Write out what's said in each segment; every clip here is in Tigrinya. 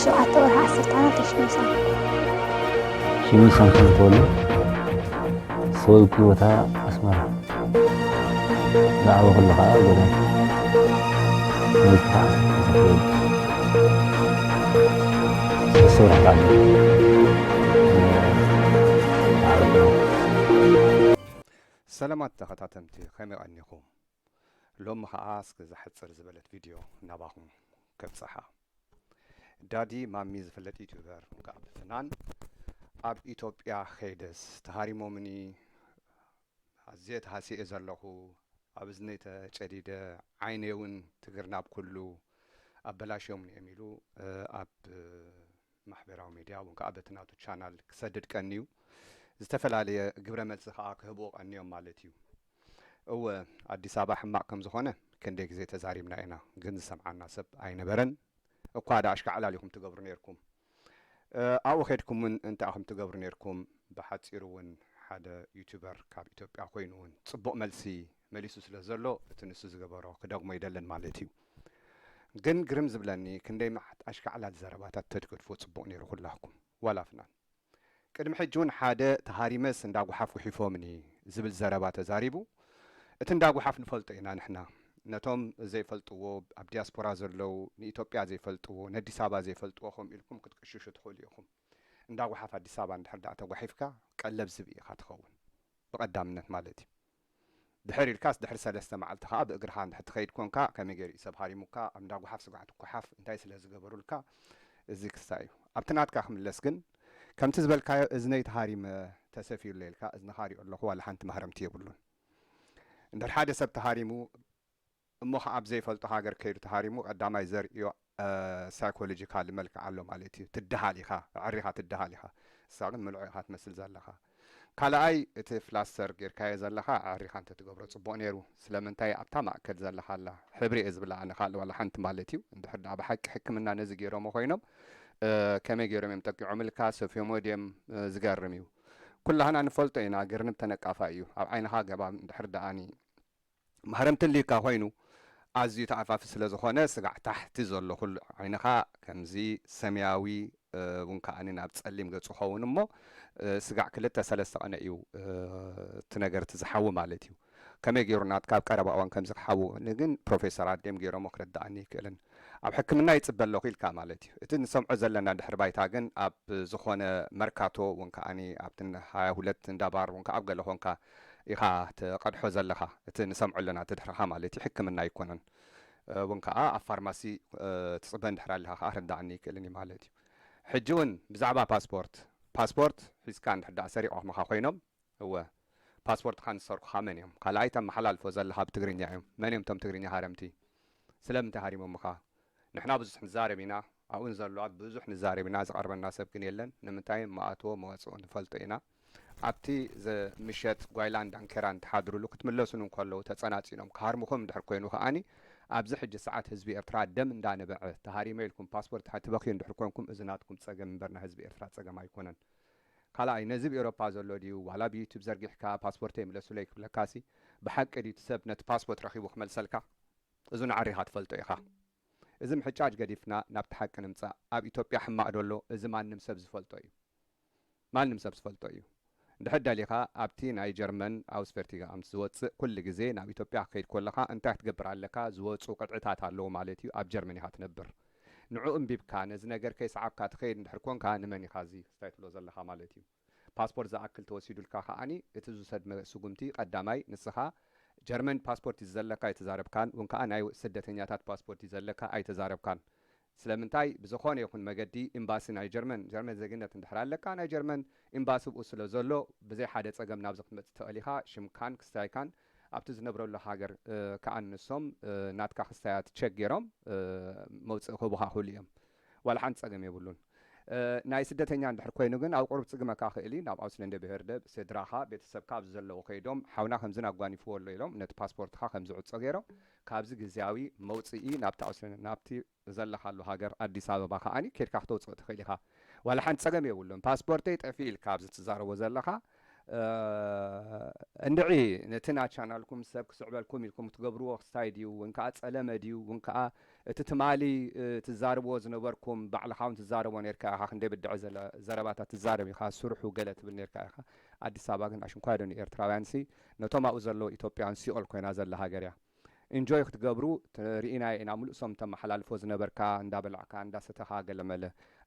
ሸውዓተ ወርሒ ዓሰርተ ዓመት ተሽኒሳ። ሽሙ ሳምሶን ዝበሉ ሰበይቱ ቦታ ኣስመራ ዝዓበኹሉ ከዓ ጎዳይ ሰበይቱ ከዓ ኣስመራ ዝኽእል ሰሰውራ ከዓ ዝዓበኹ ሰላማት ተኸታተምቲ ከመይ ቀኒኹም? ሎሚ ኸዓ እስኪ እዛ ሕፅር ዝበለት ቪድዮ ናባኹም ከብፅሓ። ዳዲ ማሚ ዝፍለጥ ዩቱበር ከዓ ብፍናን ኣብ ኢትዮጵያ ኸይደስ ተሃሪሞምኒ ኣዝየ ተሃሲኤ ዘለኹ ኣብ እዝነይ ተጨዲደ ዓይነይ እውን ትግርናብ ኩሉ ኣበላሽዮምኒ እዮም ኢሉ ኣብ ማሕበራዊ ሚድያ እውን ከዓ በቲ ናቱ ቻናል ክሰድድ ቀንዩ ዝተፈላለየ ግብረ መልሲ ከዓ ክህብዎ ቀንዮም ማለት እዩ። እወ ኣዲስ ኣበባ ሕማቕ ከም ዝኾነ ክንደይ ግዜ ተዛሪብና ኢና፣ ግን ዝሰምዓና ሰብ ኣይነበረን። እኳ ዳ ኣሽካዕላል ኢኹም ትገብሩ ነይርኩም። ኣብኡ ኸድኩም እውን እንታይ ኢኹም ትገብሩ ነይርኩም? ብሓፂሩ እውን ሓደ ዩቱበር ካብ ኢትዮጵያ ኮይኑ እውን ፅቡቕ መልሲ መሊሱ ስለ ዘሎ እቲ ንሱ ዝገበሮ ክደግሞ ይደለን ማለት እዩ። ግን ግርም ዝብለኒ ክንደይ መዓት ኣሽካዕላል ዘረባታት ተትገድፎ ፅቡቕ ነይሩ ኩላኩም ዋላ ፍናን ቅድሚ ሕጂ እውን ሓደ ተሃሪመስ እንዳ ጓሓፍ ጉሒፎምኒ ዝብል ዘረባ ተዛሪቡ። እቲ እንዳ ጓሓፍ ንፈልጦ ኢና ንሕና። ነቶም ዘይፈልጥዎ ኣብ ዲያስፖራ ዘለዉ ንኢትዮጵያ ዘይፈልጥዎ ነዲስ ኣበባ ዘይፈልጥዎ ከምኡ ኢልኩም ክትቅሽሹ ትኽእሉ ኢኹም። እንዳ ጓሓፍ ኣዲስ ኣበባ እንድሕር ደኣ ተጓሒፍካ ቀለብ ዝብኢ ኢኻ ትኸውን ብቐዳምነት ማለት እዩ። ድሕር ኢልካስ ድሕሪ ሰለስተ መዓልቲ ከዓ ብእግርኻ እንድሕር ትኸይድ ኮንካ ከመይ ገይሩ እዩ ሰብ ሃሪሙካ ኣብ እንዳ ጓሓፍ ስጓዕ ትጓሓፍ እንታይ ስለ ዝገበሩልካ እዚ ክስታይ እዩ። ኣብቲ ናትካ ክምለስ ግን ከምቲ ዝበልካዮ እዝነይ ተሃሪመ ተሰፊዩለይ ኢልካ እዝንኻ ሪኦ ኣለኹ ዋላ ሓንቲ ማህረምቲ የብሉን። እንድሕር ሓደ ሰብ ተሃሪሙ እሞ ከዓ ኣብ ዘይፈልጦ ሃገር ከይዱ ተሃሪሙ ቀዳማይ ዘርእዮ ሳይኮሎጂካል መልክዕ ኣሎ ማለት እዩ። ትደሃል ኢኻ፣ ኣዕሪኻ ትደሃል ኢኻ። እሳ ግን ምልዖ ኢኻ ትመስል ዘለኻ። ካልኣይ እቲ ፍላስተር ጌርካዮ ዘለኻ ኣዕሪኻ እንተትገብሮ ፅቡቕ ነይሩ። ስለምንታይ ኣብታ ማእከል ዘለኻ ኣላ ሕብሪ እየ ዝብላ ኣነ ካልእ ዋላ ሓንቲ ማለት እዩ። እንድሕር ደኣ ብሓቂ ሕክምና ነዚ ገይሮሞ ኮይኖም ከመይ ገይሮም እዮም ጠቂዖምልካ ሰፍዮሞ ድዮም ዝገርም እዩ። ኩላህና ንፈልጦ ኢና ግርንብ ተነቃፋ እዩ። ኣብ ዓይንኻ ገባብ እንድሕር ደኣኒ ማህረምቲ ልዩካ ኮይኑ ኣዝዩ ተኣፋፊ ስለ ዝኾነ ስጋዕ ታሕቲ ዘሎ ኩሉ ዓይንኻ ከምዚ ሰማያዊ እውን ከዓኒ ናብ ጸሊም ገጹ ኸውን እሞ ስጋዕ ክልተ ሰለስተ ቀነ እዩ እቲ ነገር እቲ ዝሓዊ ማለት እዩ። ከመይ ገይሩ ናትካ ኣብ ቀረባ እዋን ከምዚ ክሓዊ ግን ፕሮፌሰር ኣድልዮም ገይሮሞ ክርድኣኒ ይክእልን ኣብ ሕክምና ይጽበ ኣለኹ ኢልካ ማለት እዩ። እቲ ንሰምዖ ዘለና ድሕሪ ባይታ ግን ኣብ ዝኾነ መርካቶ እውን ከዓኒ ኣብቲ ሃያ ሁለት እንዳባር እውን ከዓብ ገለ ኾንካ ኢኻ ትቐድሖ ዘለኻ እቲ ንሰምዖ ኣለና እቲ ድሕርኻ ማለት እዩ ሕክምና ኣይኮነን እውን ከዓ ኣብ ፋርማሲ ትፅበ እንድሕር ኣለኻ ከዓ ክርዳዕኒ ይክእልን እዩ ማለት እዩ። ሕጂ እውን ብዛዕባ ፓስፖርት ፓስፖርት ሒዝካ እንድሕር ደኣ ሰሪቖምኻ ኮይኖም እወ ፓስፖርትኻ ንሰርኩኻ መን እዮም ካልኣይ ተመሓላልፎ ዘለኻ ብትግርኛ እዮም መን እዮም እቶም ትግርኛ ሃረምቲ ስለምንታይ ሃሪሞምኻ ንሕና ብዙሕ ንዛረብ ኢና ኣብኡ ንዘለዋ ብዙሕ ንዛረብ ኢና ዝቐርበና ሰብ ግን የለን ንምንታይ መኣትዎ መወፅኦ ንፈልጦ ኢና ኣብቲ ምሸት ጓይላን ዳንኬራን ትሓድሩሉ ክትምለሱን እንከለዉ ተፀናፂኖም ክሃርሙኹም እንድሕር ኮይኑ ከዓኒ ኣብዚ ሕጂ ሰዓት ህዝቢ ኤርትራ ደም እንዳነበዐ ተሃሪመ ኢልኩም ፓስፖርት ትበኽዩ እንድሕር ኮንኩም እዚ ናትኩም ፀገም እምበር ናይ ህዝቢ ኤርትራ ፀገም ኣይኮነን ካልኣይ ነዚ ብኤሮፓ ዘሎ ድዩ ዋላ ብዩቱብ ዘርጊሕካ ፓስፖርተይ ምለሱለይ ክብለካሲ ብሓቂ ድዩ እቲ ሰብ ነቲ ፓስፖርት ረኺቡ ክመልሰልካ እዙ ንዓሪኻ ትፈልጦ ኢኻ እዚ ምሕጫጭ ገዲፍና ናብቲ ሓቂ ንምፃእ ኣብ ኢትዮጵያ ሕማቕ ዶ ኣሎ እዚ ማንም ሰብ ዝፈልጦ እዩ ማንም ሰብ ዝፈልጦ እዩ እንድሕር ደሊኻ ኣብቲ ናይ ጀርመን ኣውስቨርቲጋኣምት ዝወፅእ ኩሉ ግዜ ናብ ኢትዮጵያ ክኸይድ ኮለኻ እንታይ ክትገብር ኣለካ ዝወፁ ቅጥዕታት ኣለዉ ማለት እዩ ኣብ ጀርመን ኢኻ ትነብር ንዑ እምቢብካ ነዚ ነገር ከይሰዓብካ ትኸይድ እንድሕር ኮንካ ንመን ኢኻ እዚ ክስታይ ትብሎ ዘለኻ ማለት እዩ ፓስፖርት ዝኣክል ተወሲዱልካ ከዓኒ እቲ ዝውሰድ ስጉምቲ ቀዳማይ ንስኻ ጀርመን ፓስፖርት እዩ ዘለካ ኣይተዛረብካን እውን ከዓ ናይ ስደተኛታት ፓስፖርት እዩ ዘለካ ኣይተዛረብካን ስለምንታይ ብዝኾነ ይኹን መገዲ ኤምባሲ ናይ ጀርመን ጀርመን ዜግነት እንድሕር ኣለካ ናይ ጀርመን ኤምባሲ ብኡ ስለ ዘሎ ብዘይ ሓደ ፀገም ናብዚ ክትመፅእ ትኽእል ኢኻ ሽምካን ክስታይካን ኣብቲ ዝነብረሉ ሃገር ከዓ ንሶም ናትካ ክስታያት ቸክ ገይሮም መውፅእ ክህቡኻ ክእሉ እዮም ዋላ ሓንቲ ፀገም የብሉን ናይ ስደተኛ እንድሕር ኮይኑ ግን ኣብ ቁሩብ ፅግመካ ክእል እዩ ናብ ኣውስለንደ ብሄር ደብ ስድራኻ ቤተሰብካ ኣብዚ ዘለዉ ከይዶም ሓውና ከምዝን ኣጓኒፍዎ ኣሎ ኢሎም ነቲ ፓስፖርትኻ ከምዝዕፆ ገይሮም ካብዚ ግዝያዊ መውፅኢ ናብቲ ኣውስለንደ ናብቲ ዘለኻሉ ሃገር ኣዲስ ኣበባ ከዓኒ ኬድካ ክተውፅኦ ትኽእል ኢኻ ዋላ ሓንቲ ፀገም የብሉን ፓስፖርተይ ጠፊ ኢልካ ኣብዚ ትዛረቦ ዘለኻ እንድዒ ነቲ ናይ ቻናልኩም ሰብ ክስዕበልኩም ኢልኩም ትገብርዎ ክስታይ ድዩ፣ እውን ከዓ ጸለመ ድዩ፣ እውን ከዓ እቲ ትማሊ ትዛረብዎ ዝነበርኩም፣ ባዕልኻ እውን ትዛረቦ ነርካ ኢኻ፣ ክንደይ ብድዐ ዘረባታት ትዛረብ ኢኻ፣ ስርሑ ገለ ትብል ነርካ ኢኻ። ኣዲስ ኣበባ ግን ኣሽንኳይ ዶ ንኤርትራውያንሲ፣ ነቶም ኣብኡ ዘለዉ ኢትዮጵያውያን ሲኦል ኮይና ዘላ ሃገር እያ። ኢንጆይ ክትገብሩ ርኢናዮ ኢና፣ ምሉእ ሶም ተመሓላልፎ ዝነበርካ፣ እንዳበላዕካ እንዳሰተኻ ገለመለ።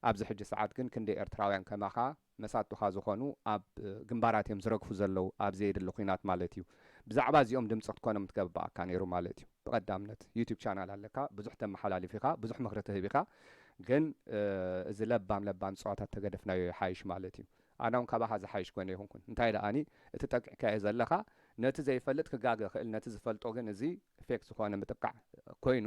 ኣብዚ ሕጂ ሰዓት ግን ክንደይ ኤርትራውያን ከማኻ መሳቱኻ ዝኾኑ ኣብ ግንባራት እዮም ዝረግፉ ዘለዉ፣ ኣብ ዘየድሊ ኲናት ማለት እዩ። ብዛዕባ እዚኦም ድምፂ ክትኮኖም ትገብኣካ ነይሩ ማለት እዩ። ብቐዳምነት ዩቲዩብ ቻናል ኣለካ፣ ብዙሕ ተመሓላልፍ ኢኻ፣ ብዙሕ ምኽሪ ትህብ ኢኻ። ግን እዚ ለባም ለባም ፀዋታት ተገደፍናዮ ይሓይሽ ማለት እዩ። ኣነ እውን ካባኻ ዝሓይሽ ኮይነ ይኹንኩን። እንታይ ደኣኒ፣ እቲ ጠቂዕካዮ ዘለኻ ነቲ ዘይፈልጥ ክጋገ ክእል፣ ነቲ ዝፈልጦ ግን እዚ ፌክ ዝኾነ ምጥቃዕ ኮይኑ፣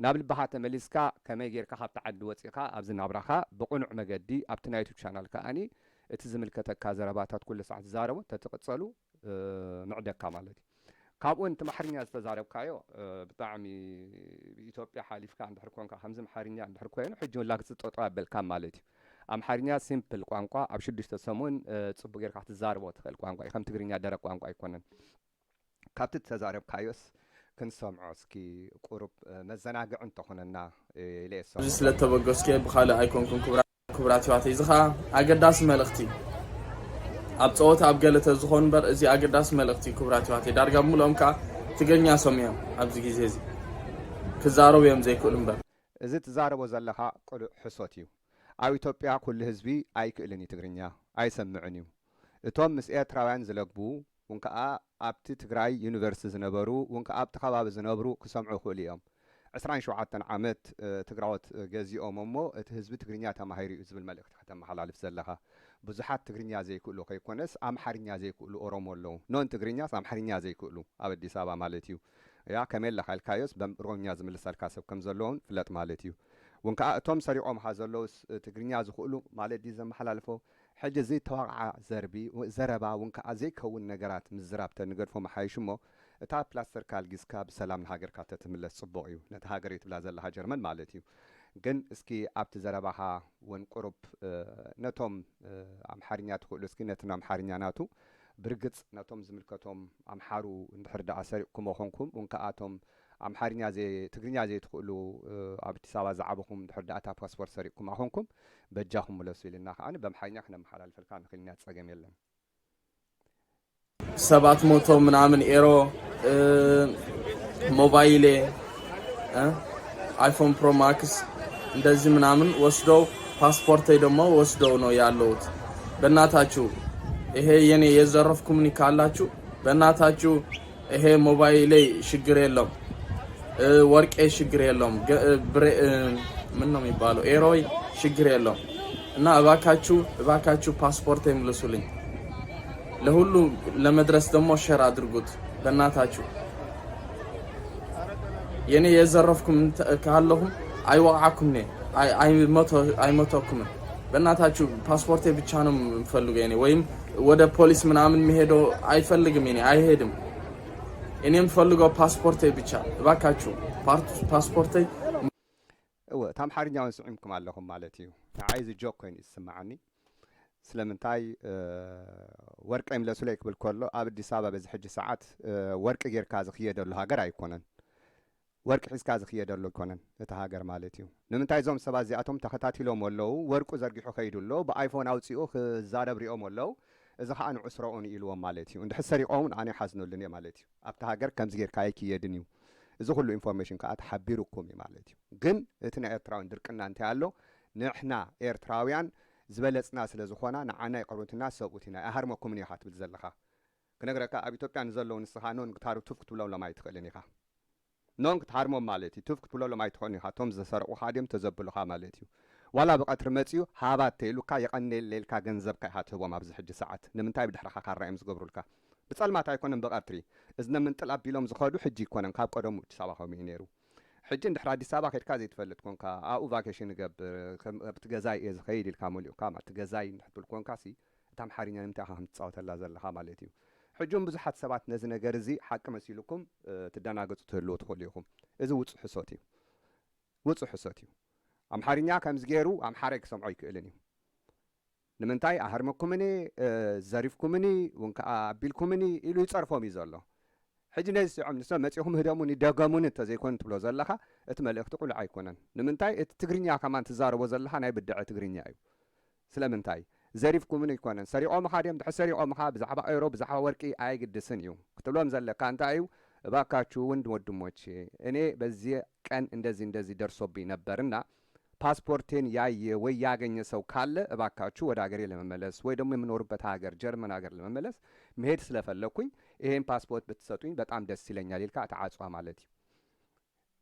ናብ ልብኻ ተመሊስካ ከመይ ጌርካ ካብቲ ዓዲ ወፂኻ ኣብዚ ናብራኻ ብቕኑዕ መገዲ ኣብቲ ናይ ዩቱብ ቻናል ከኣኒ እቲ ዝምልከተካ ዘረባታት ኩሉ ሰዓት ትዛረቦ እንተትቕፀሉ ምዕደካ ማለት እዩ። ካብኡ ንትማሕርኛ ዝተዛረብካዮ ብጣዕሚ ኢትዮጵያ ሓሊፍካ እንድሕር ኮንካ ከምዚ ምሓርኛ እንድሕር ኮይኑ ሕጂ ውላ ክትስጠጦ ኣበልካ ማለት እዩ። ኣምሓርኛ ሲምፕል ቋንቋ ኣብ ሽዱሽተ ሰሙን ፅቡቅ ጌርካ ክትዛረቦ ትኽእል ቋንቋ እዩ። ከም ትግርኛ ደረቅ ቋንቋ ኣይኮነን። ካብቲ ተዛረብካዮስ ክንሰምዖ እስኪ ቁሩብ መዘናግዒ እንተኾነና ኢለ እየ ዝሰምዖ። እዚ ስለተበገስኩ ብኻልእ ኣይኮንኩን ክቡራት ክቡራት ኣሕዋተይ፣ እዚ ኸኣ ኣገዳሲ መልእኽቲ እዩ። ኣብ ጸወታ ኣብ ገለ ተዝኾኑ እምበር፣ እዚ ኣገዳሲ መልእኽቲ እዩ ክቡራት ኣሕዋተይ። ዳርጋ ብምልኦም ከኣ ትግርኛ ሰሚዖም ኣብዚ ግዜ እዚ ክዛረቡ እዮም ዘይክእሉ እምበር። እዚ ትዛረቦ ዘለኻ ቅሉዕ ሕሶት እዩ። ኣብ ኢትዮጵያ ኩሉ ህዝቢ ኣይክእልን እዩ ትግርኛ፣ ኣይሰምዕን እዩ። እቶም ምስ ኤርትራውያን ዝለግቡ እውን ከኣ ኣብቲ ትግራይ ዩኒቨርሲቲ ዝነበሩ እውን ከኣ ኣብቲ ከባቢ ዝነብሩ ክሰምዑ ይኽእሉ እዮም። ዕስራን ሸውዓተን ዓመት ትግራዎት ገዚኦም እሞ እቲ ህዝቢ ትግርኛ ተማሂሩ እዩ ዝብል መልእኽቲ ከተመሓላልፍ ዘለኻ። ብዙሓት ትግርኛ ዘይክእሉ ከይኮነስ ኣምሓርኛ ዘይክእሉ ኦሮሞ ኣለዉ። ኖን ትግርኛስ ኣምሓርኛ ዘይክእሉ ኣብ ኣዲስ ኣበባ ማለት እዩ። ያ ከመይ ኣለኻ ኢልካዮስ በም ኦሮምኛ ዝምልሰልካ ሰብ ከም ዘለውን ፍለጥ ማለት እዩ። እውን ከኣ እቶም ሰሪቖምኻ ዘለውስ ትግርኛ ዝኽእሉ ማለት ድዩ ዘመሓላልፎ? ሕጂ ዘይተዋቕዓ ዘርቢ ዘረባ እውን ከኣ ዘይከውን ነገራት ምዝራብ ተንገድፎ መሓይሽ እሞ እታ ፕላስተር ካልጊስካ ብሰላም ንሃገርካ ተትምለስ ጽቡቕ እዩ። ነቲ ሃገር እዩ ትብላ ዘለኻ ጀርመን ማለት እዩ። ግን እስኪ ኣብቲ ዘረባኻ እውን ቁሩብ ነቶም ኣምሓርኛ ትኽእሉ እስኪ ነቲ ኣምሓርኛ ናቱ ብርግጽ ነቶም ዝምልከቶም ኣምሓሩ እንድሕር ደኣ ሰሪቕኩሞ ኾንኩም እውን ከኣ እቶም ኣምሓርኛ ትግርኛ ዘይትኽእሉ ኣብ ኣዲስ ኣበባ ዝዓበኹም እንድሕር ደኣ እታ ፓስፖርት ሰሪቕኩም ኣኾንኩም በጃኹም ምለሱ ኢልና ከኣ በምሓርኛ ክነመሓላልፈልካ ንኽእል ኢና፣ ጸገም የለን። ሰባት መቶ ምናምን ኤሮ ሞባይሌ አይፎን ፕሮ ማክስ እንደዚህ ምናምን ወስደው ፓስፖርቴ ደግሞ ወስደው ነው ያለሁት። በእናታችሁ ይሄ የኔ የዘረፍኩምን ካላችሁ በእናታችሁ ይሄ ሞባይሌ ችግር የለም፣ ወርቄ ችግር የለም፣ ምን ነው የሚባለው ኤሮይ ችግር የለም። እና እባካችሁ እባካችሁ ፓስፖርቴ ምለሱልኝ። ለሁሉ ለመድረስ ደግሞ ሼር አድርጉት በእናታችሁ። የኔ የዘረፍኩም ካለሁም አይወቅዓኩም ነ አይመቶኩምን። በእናታችሁ ፓስፖርቴ ብቻ ነው የምፈልገው የኔ ወይም ወደ ፖሊስ ምናምን መሄዶ አይፈልግም። የኔ አይሄድም። እኔ የምፈልገው ፓስፖርቴ ብቻ እባካችሁ ፓስፖርቴ። እወ እታ ኣምሓርኛ እውን ስዒምኩም ኣለኹም ማለት እዩ። ንዓይ እዚ ጆክ ኮይኑ እዩ ዝስምዓኒ። ስለምንታይ ወርቂ ይምለሱለይ ክብል ከሎ ኣብ ኣዲስ ኣበባ በዚ ሕጂ ሰዓት ወርቂ ጌርካ ዝኽየደሉ ሃገር ኣይኮነን። ወርቂ ሒዝካ ዝኽየደሉ ኣይኮነን እቲ ሃገር ማለት እዩ። ንምንታይ እዞም ሰባት እዚኣቶም ተኸታቲሎም ኣለዉ፣ ወርቁ ዘርጊሑ ከይዱ ኣሎ፣ ብኣይፎን ኣውፂኡ ክዛረብ ሪኦም ኣለዉ። እዚ ከዓ ንዑ ስረቑኒ ኢልዎም ማለት እዩ። እንድሕር ሰሪቖም ኣነ ይሓዝነሉን እየ ማለት እዩ። ኣብቲ ሃገር ከምዚ ጌርካ ኣይክየድን እዩ። እዚ ኩሉ ኢንፎርሜሽን ከዓ ተሓቢሩኩም እዩ ማለት እዩ። ግን እቲ ናይ ኤርትራውያን ድርቅና እንታይ ኣሎ? ንሕና ኤርትራውያን ዝበለፅና ስለ ዝኾና ንዓና ይቐርቡትና ሰብኡት ኢና። ኣይሃርመኩምን ኢኻ ትብል ዘለኻ። ክነግረካ ኣብ ኢትዮጵያ ንዘለዉ ንስኻ ኖን ግታሩ ቱፍ ክትብሎም ሎም ኣይትኽእልን ኢኻ። ኖን ክትሃርሞም ማለት እዩ። ቱፍ ክትብለሎም ኣይትኽእልን ኢኻ። እቶም ዝሰረቑኻ ድዮም ተዘብሉኻ ማለት እዩ። ዋላ ብቐትሪ መፂኡ ሃባ ተይሉካ የቐንየለይ ኢልካ ገንዘብካ ኢኻ ትህቦም ኣብዚ ሕጂ ሰዓት። ንምንታይ ብድሕረኻ ካራ እዮም ዝገብሩልካ? ብፀልማት ኣይኮነን ብቐትሪ። እዝነ ምንጥል ኣቢሎም ዝኸዱ ሕጂ ኣይኮነን፣ ካብ ቀደሙ ኣዲስ ኣበባ ከምኡ እዩ ነይሩ። ሕጂ እንድሕር ኣዲስ ኣበባ ከድካ ዘይትፈልጥ ኮንካ ኣብኡ ቫኬሽን እገብር ኣብቲ ገዛይ እየ ዝኸይድ ኢልካ መሊኡካ ማለት ገዛይ እንድሕር ትብል ኮንካ ሲ እታ ኣምሓርኛ ንምንታይ ኢኻ ከም ትጻወተላ ዘለኻ ማለት እዩ። ሕጂ እውን ብዙሓት ሰባት ነዚ ነገር እዚ ሓቂ መሲልኩም ትደናገጹ ትህልዉ ትኽእሉ ኢኹም። እዚ ውጹእ ሕሶት እዩ። ውጹእ ሕሶት እዩ። ኣምሓርኛ ከምዚ ገይሩ ኣምሓራይ ክሰምዖ ኣይክእልን እዩ። ንምንታይ ኣህርመኩምኒ፣ ዘሪፍኩምኒ፣ እውን ከዓ ኣቢልኩምኒ ኢሉ ይፀርፎም እዩ ዘሎ። ሕጂ ነዚ ስዖም ንሶም መፂኹም ህደሙኒ ደገሙኒ እንተዘይኮኑ ትብሎ ዘለኻ፣ እቲ መልእኽቲ ቁሉዕ ኣይኮነን። ንምንታይ እቲ ትግርኛ ከማን ትዛረቦ ዘለኻ ናይ ብድዐ ትግርኛ እዩ። ስለምንታይ ዘሪፍኩምኒ ኣይኮነን፣ ሰሪቖምኻ ድዮም፣ ድሕር ሰሪቖምኻ ብዛዕባ ኤሮ ብዛዕባ ወርቂ ኣይግድስን እዩ ክትብሎም ዘለካ እንታይ እዩ? እባካችሁ ወንድም ወንድሞቼ፣ እኔ በዚህ ቀን እንደዚህ እንደዚህ ደርሶብኝ ነበርና ፓስፖርቴን ያየ ወይ ያገኘ ሰው ካለ እባካችሁ ወደ ሀገሬ ለመመለስ ወይ ደግሞ የምኖርበት ሀገር ጀርመን ሀገር ለመመለስ መሄድ ስለፈለኩኝ ይሄን ፓስፖርት ብትሰጡኝ በጣም ደስ ይለኛል ኢልካ ተዓጽዋ ማለት እዩ።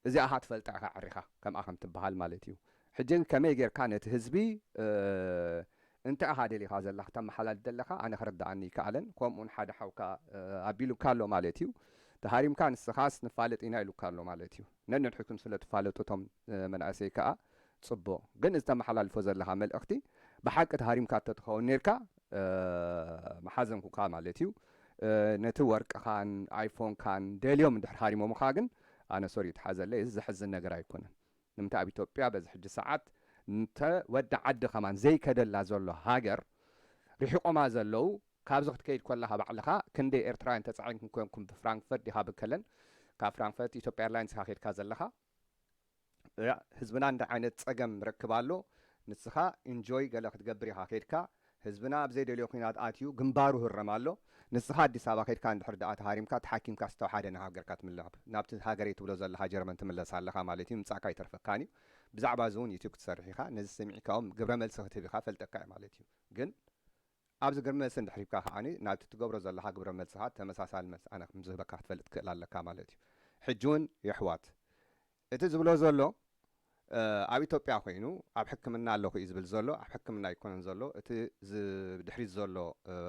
እዚኣ ኢኻ ትፈልጣ ኢኻ ዕሪኻ ከምኣ ከም ትበሃል ማለት እዩ። ሕጂ ግን ከመይ ጌርካ ነቲ ህዝቢ እንታይ ኢኻ ደሊኻ ዘላ ክተመሓላልፍ ዘለኻ ኣነ ክርድኣኒ ይከኣለን። ከምኡውን ሓደ ሓውካ ኣቢሉካ ኣሎ ማለት እዩ። ተሃሪምካ ንስኻስ ንፋለጥ ኢና ኢሉካ ኣሎ ማለት እዩ። ነንድሕኩም ስለ ትፋለጡ እቶም መናእሰይ ከዓ ጽቡቕ። ግን ዝተመሓላልፎ ዘለኻ መልእኽቲ ብሓቂ ተሃሪምካ ተትኸውን ነርካ መሓዘንኩካ ማለት እዩ። ነቲ ወርቅኻን ኣይፎንካን ደልዮም እንድሕር ሃሪሞምኻ ግን ኣነ ሶሪ ይትሓዘለይ፣ እዚ ዘሕዝን ነገር ኣይኮነን። ንምንታይ ኣብ ኢትዮጵያ በዚ ሕጂ ሰዓት እንተ ወዲ ዓዲ ከማን ዘይከደላ ዘሎ ሃገር ርሒቆማ ዘለዉ ካብዚ ክትከይድ ከለኻ ባዕልኻ ክንደይ ኤርትራውያን ተጻዒንኩም ኮንኩም ብፍራንክፈርት ዲኻ ብከለን ካብ ፍራንክፈርት ኢትዮጵያ ኤርላይንስ ኢኻ ከድካ ዘለኻ። ህዝብና እንደ ዓይነት ጸገም ረክብ ኣሎ። ንስኻ ኢንጆይ ገለ ክትገብር ኢኻ ከድካ። ህዝብና ኣብ ዘይደልዮ ኩናት ኣትዩ ግንባሩ ህረም ኣሎ። ንስኻ ኣዲስ ኣበባ ከድካ እንድሕር ደኣ ተሃሪምካ ተሓኪምካ ዝተውሓደ ንሃገርካ ትምለብ ናብቲ ሃገረይ ትብሎ ዘለኻ ጀርመን ትምለስ ኣለኻ ማለት እዩ። ምጻእካ ኣይተርፈካን እዩ። ብዛዕባ እዚ እውን ዩቱብ ክትሰርሕ ኢኻ። ነዚ ሰሚዕካኦም ግብረ መልሲ ክትህብ ኢኻ ፈልጠካ እዩ ማለት እዩ። ግን ኣብዚ ግብረ መልሲ እንድሕር ሂብካ ከዓኒ ናብቲ ትገብሮ ዘለኻ ግብረ መልስኻ ተመሳሳሊ መልሲ ኣነ ከም ዝህበካ ክትፈልጥ ትክእል ኣለካ ማለት እዩ። ሕጂ እውን የሕዋት እቲ ዝብሎ ዘሎ ኣብ ኢትዮጵያ ኮይኑ ኣብ ሕክምና ኣለኹ እዩ ዝብል ዘሎ። ኣብ ሕክምና ኣይኮነን ዘሎ። እቲ ድሕሪት ዘሎ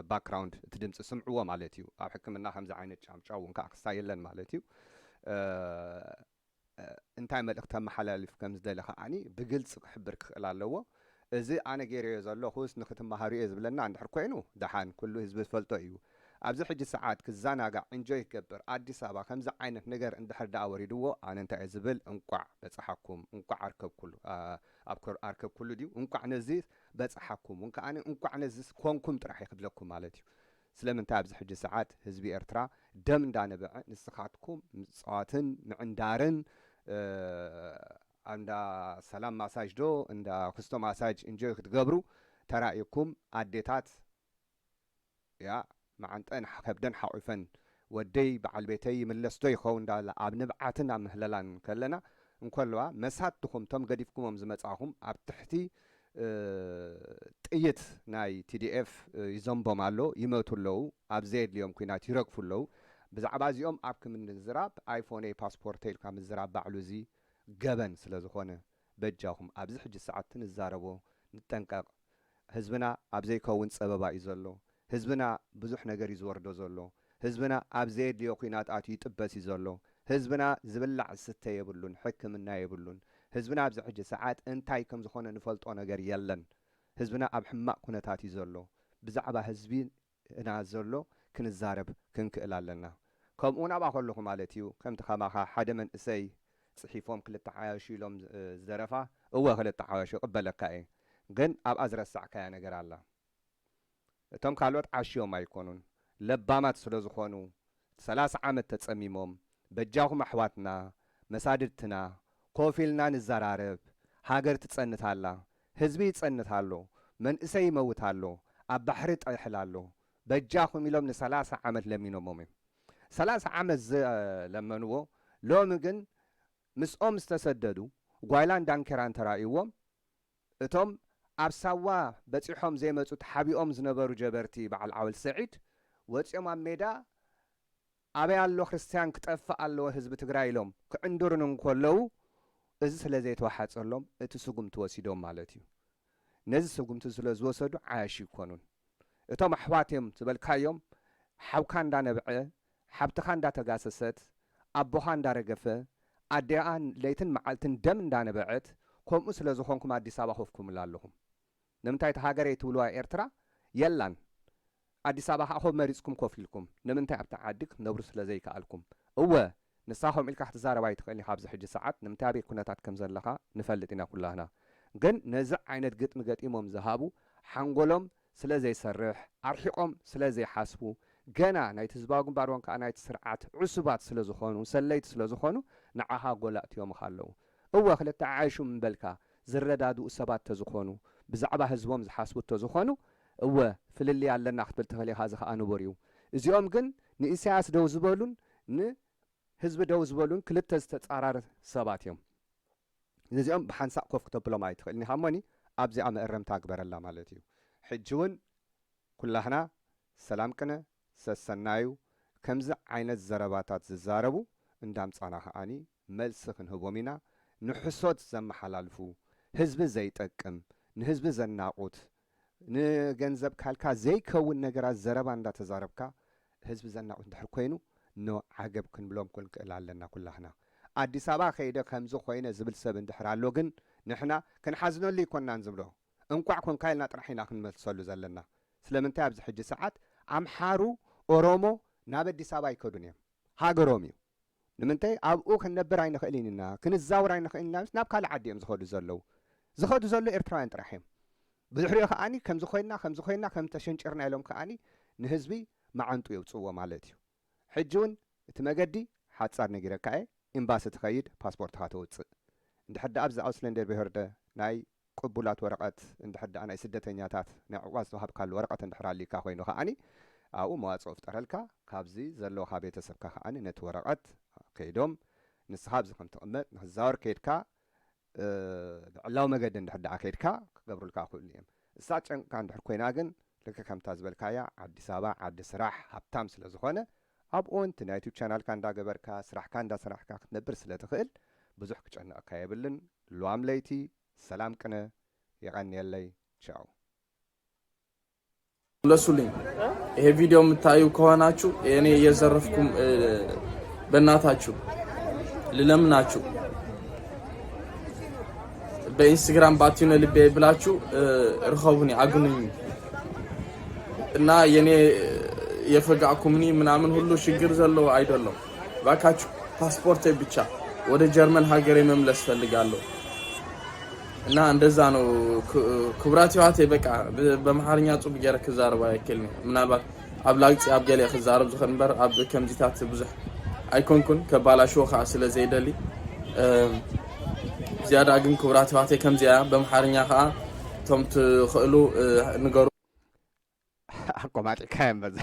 ባክግራውንድ እቲ ድምፂ ስምዕዎ ማለት እዩ። ኣብ ሕክምና ከምዚ ዓይነት ጫምጫው እውን ከዓ ክሳ የለን ማለት እዩ። እንታይ መልእኽቲ ተመሓላልፍ ከም ዝደለ ከዓኒ ብግልፂ ክሕብር ክኽእል ኣለዎ። እዚ ኣነ ገይረዮ ዘለኹስ ንክትመሃሩ እየ ዝብለና እንድሕር ኮይኑ ደሓን ኩሉ ህዝቢ ዝፈልጦ እዩ። ኣብዚ ሕጂ ሰዓት ክዘናጋዕ እንጆይ ክገብር ኣዲስ ኣበባ ከምዚ ዓይነት ነገር እንድሕር ደኣ ወሪድዎ ኣነ እንታይ እየ ዝብል እንቋዕ በፅሓኩም እንቋዕ ኣርከብኩሉ ኣርከብኩሉ ድዩ እንቋዕ ነዚ በፅሓኩም እውን ከዓ እንቋዕ ነዚ ኮንኩም ጥራሕ እየ ክብለኩም ማለት እዩ። ስለምንታይ ኣብዚ ሕጂ ሰዓት ህዝቢ ኤርትራ ደም እንዳነበዐ ንስኻትኩም ምፅዋትን ምዕንዳርን እንዳ ሰላም ማሳጅ ዶ እንዳ ክስቶ ማሳጅ እንጆይ ክትገብሩ ተራእየኩም ኣዴታት ያ መዓንጠን ከብደን ሓቑፈን ወደይ በዓል ቤተይ ይምለስ ዶ ይኸውን እንዳበላ ኣብ ንብዓትን ኣብ ምህለላን ከለና እንከለዋ መሳትኹም ቶም ገዲፍኩሞም ዝመጻኹም ኣብ ትሕቲ ጥይት ናይ ቲዲኤፍ ይዘንቦም ኣሎ፣ ይመቱ ኣለዉ፣ ኣብ ዘየድልዮም ኩናት ይረግፉ ኣለዉ። ብዛዕባ እዚኦም ኣብ ክምንዝራብ ኣይፎነይ ፓስፖርተይ ኢልካ ምዝራብ ባዕሉ እዚ ገበን ስለ ዝኾነ በጃኹም ኣብዚ ሕጂ ሰዓት ንዛረቦ ንጠንቀቕ። ህዝብና ኣብ ዘይከውን ጸበባ እዩ ዘሎ። ህዝብና ብዙሕ ነገር እዩ ዝወርዶ ዘሎ። ህዝብና ኣብ ዘየድልዮ ኩናት ኣትዩ ይጥበስ እዩ ዘሎ። ህዝብና ዝብላዕ ዝስተ የብሉን፣ ሕክምና የብሉን። ህዝብና ኣብዚ ሕጂ ሰዓት እንታይ ከም ዝኾነ ንፈልጦ ነገር የለን። ህዝብና ኣብ ሕማቕ ኩነታት እዩ ዘሎ። ብዛዕባ ህዝቢ እና ዘሎ ክንዛረብ ክንክእል ኣለና። ከምኡ ናብኣ ከለኹ ማለት እዩ። ከምቲ ከማኻ ሓደ መንእሰይ ጽሒፎም ክልተ ዓያሹ ኢሎም ዝደረፋ፣ እወ ክልተ ዓያሹ ይቕበለካ እየ። ግን ኣብኣ ዝረሳዕካያ ነገር ኣላ። እቶም ካልኦት ዓሽዮም ኣይኮኑን። ለባማት ስለ ዝኾኑ ሰላሳ ዓመት ተጸሚሞም በጃኹም ኣሕዋትና መሳድድትና ኮፍ ኢልና ንዘራረብ። ሃገር ትጸንት ኣላ። ህዝቢ ይጸንት ኣሎ። መንእሰይ ይመውት ኣሎ። ኣብ ባሕሪ ጠሕል ኣሎ። በጃኹም ኢሎም ንሰላሳ ዓመት ለሚኖሞም እዮም። ሰላሳ ዓመት ዝለመንዎ ሎሚ ግን ምስኦም ዝተሰደዱ ጓይላን ዳንኬራን ተራእይዎም እቶም ኣብ ሳዋ በጺሖም ዘይመጹ ተሓቢኦም ዝነበሩ ጀበርቲ በዓል ዓወል ሰዒድ ወጺኦም ኣብ ሜዳ ኣበይ ኣሎ ክርስትያን ክጠፍእ ኣለዎ ህዝቢ ትግራይ ኢሎም ክዕንድሩን እንከለዉ እዚ ስለ ዘይተዋሓጸሎም እቲ ስጉምቲ ወሲዶም ማለት እዩ። ነዚ ስጉምቲ ስለ ዝወሰዱ ዓያሹ ይኮኑን። እቶም ኣሕዋት እዮም ዝበልካዮም ሓውካ እንዳነብዐ ሓብትኻ እንዳተጋሰሰት ኣቦኻ እንዳረገፈ ኣዴኣ ለይትን መዓልትን ደም እንዳነበዐት ከምኡ ስለ ዝኾንኩም ኣዲስ ኣበባ ኮፍኩምላ ኣለኹም። ንምንታይ እቲ ሃገረይ ትብልዋ ኤርትራ የላን። ኣዲስ ኣበባ ከዓ ኮፍ መሪፅኩም ኮፍ ኢልኩም ንምንታይ ኣብቲ ዓዲ ክትነብሩ ስለ ዘይከኣልኩም? እወ ንሳ ከምኡ ኢልካ ክትዛረብ ኣይትኽእልን ኢኻ ኣብዚ ሕጂ ሰዓት ንምንታይ ኣበይ ኩነታት ከም ዘለኻ ንፈልጥ ኢና ኩላህና። ግን ነዚ ዓይነት ግጥሚ ገጢሞም ዝሃቡ ሓንጎሎም ስለ ዘይሰርሕ፣ ኣርሒቖም ስለ ዘይሓስቡ፣ ገና ናይቲ ህዝባዊ ግንባር ወን ከኣ ናይቲ ስርዓት ዕሱባት ስለ ዝኾኑ፣ ሰለይቲ ስለ ዝኾኑ፣ ንዓኻ ጎላእቲ ዮምኻ ኣለዉ። እወ፣ ክልተ ዓይሹም እምበልካ፣ ዝረዳድኡ ሰባት ተዝኾኑ፣ ብዛዕባ ህዝቦም ዝሓስቡ ተዝኾኑ፣ እወ፣ ፍልልይ ኣለና ክትብል ትኽእል ኢኻ፣ እዚ ኸኣ ንቡር እዩ። እዚኦም ግን ንኢሳያስ ደው ዝበሉን ንህዝቢ ደው ዝበሉን ክልተ ዝተጻራር ሰባት እዮም። ነዚኦም ብሓንሳእ ኮፍ ክተብሎም ኣይትኽእልን ኢኻ እሞኒ፣ ኣብዚኣ መእረምታ ግበረላ ማለት እዩ። ሕጂ እውን ኩላህና ሰላም ቅነ ሰሰናዩ ከምዚ ዓይነት ዘረባታት ዝዛረቡ እንዳምጻና ከኣኒ መልሲ ክንህቦም ኢና። ንሕሶት ዘመሓላልፉ፣ ህዝቢ ዘይጠቅም፣ ንህዝቢ ዘናቑት፣ ንገንዘብ ካልካ ዘይከውን ነገራት ዘረባ እንዳተዛረብካ ህዝቢ ዘናቑት እንድሕር ኮይኑ፣ ኖ ዓገብ ክንብሎም ክንክእል ኣለና ኩላህና። ኣዲስ ኣበባ ከይደ ከምዚ ኮይነ ዝብል ሰብ እንድሕር ኣሎ ግን ንሕና ክንሓዝነሉ ይኮናን ዝብሎ። እንቋዕ ኮንካ ኢልና ጥራሕ ኢና ክንመልሰሉ ዘለና። ስለምንታይ ኣብዚ ሕጂ ሰዓት ኣምሓሩ፣ ኦሮሞ ናብ ኣዲስ ኣበባ ኣይከዱን እዮም። ሃገሮም እዩ። ንምንታይ ኣብኡ ክንነብር ኣይንኽእልን ኢና፣ ክንዛወር ኣይንኽእልን ኢና፣ ናብ ካልእ ዓዲ እዮም ዝኸዱ ዘለዉ። ዝኸዱ ዘለዉ ኤርትራውያን ጥራሕ እዮም። ብድሕሪኡ ከኣኒ ከምዚ ኮይና፣ ከምዚ ኮይና፣ ከም ተሸንጭርና ኢሎም ከኣኒ ንህዝቢ መዓንጡ የውጽእዎ ማለት እዩ። ሕጂ እውን እቲ መገዲ ሓጻር ነጊረካ እየ፣ ኤምባሲ ትኸይድ፣ ፓስፖርትኻ ተውጽእ። እንድሕር ደኣ ኣብዚ ኣውስለንደር ቤሆርደ ናይ ቅቡላት ወረቐት፣ እንድሕር ደኣ ናይ ስደተኛታት ናይ ዕቑባ ዝተዋሃብካሉ ወረቐት እንድሕር ኣልዩካ ኮይኑ ከኣኒ ኣብኡ መዋጽኦ ፍጠረልካ፣ ካብዚ ዘለውኻ ቤተሰብካ ከኣኒ ነቲ ወረቐት ከይዶም ንስኻ ኣብዚ ከም ትቕመጥ ንኽዛወር ከይድካ፣ እ፣ ብዕላዊ መገዲ እንድሕር ደኣ ከይድካ ክገብሩልካ ክኽእሉ እዮም። እሳ ጨንቅካ እንድሕር ኮይና ግን ልክዕ ከምታ ዝበልካያ ኣዲስ ኣበባ ዓዲ ስራሕ ሃብታም ስለ ዝኾነ ኣብኡ እውን እቲ ናይ ዩቱብ ቻናልካ እንዳገበርካ ስራሕካ እንዳሰራሕካ ክትነብር ስለ ትኽእል ብዙሕ ክጨንቐካ የብልን። ሉዋም ለይቲ ሰላም ቅነ። የቐንየለይ። ቻው። መለሱልኝ። ይሄ ቪዲዮ የምታዩ ከሆናችሁ እኔ እየዘረፍኩም እ፣ በእናታችሁ ልለምናችሁ በኢንስታግራም ባቲነ ልቤ ብላችሁ እ፣ ርኸቡኒ፣ አግኑኝ እና የኔ የፈጋኩምኒ ምናምን ሁሉ ችግር ዘለዎ አይደለም። ባካችሁ ፓስፖርቴ ብቻ ወደ ጀርመን ሀገሬ መምለስ ፈልጋለሁ። እና እንደዛ ነው ክ- ክቡራት ይዋቴ። በቃ ብ- በምሓርኛ ጹብ ገይረ ክዛረብ ኣይክእልን እየ። ምናልባት ኣብ ላግጺ ኣብ ገለ ክዛረብ ዝኽእል እምበር ኣብ ከምዚታት ብዙሕ ኣይኮንኩን፣ ከባላሽዎ ከዓ ስለ ዘይደሊ። እም፣ ዝያዳ ግን ክቡራት ይዋቴ ከምዚኣ በምሓርኛ ከዓ እቶም ትኽእሉ እ፣ ንገሩ። ኣቆማጢዕካ እዮም በዛ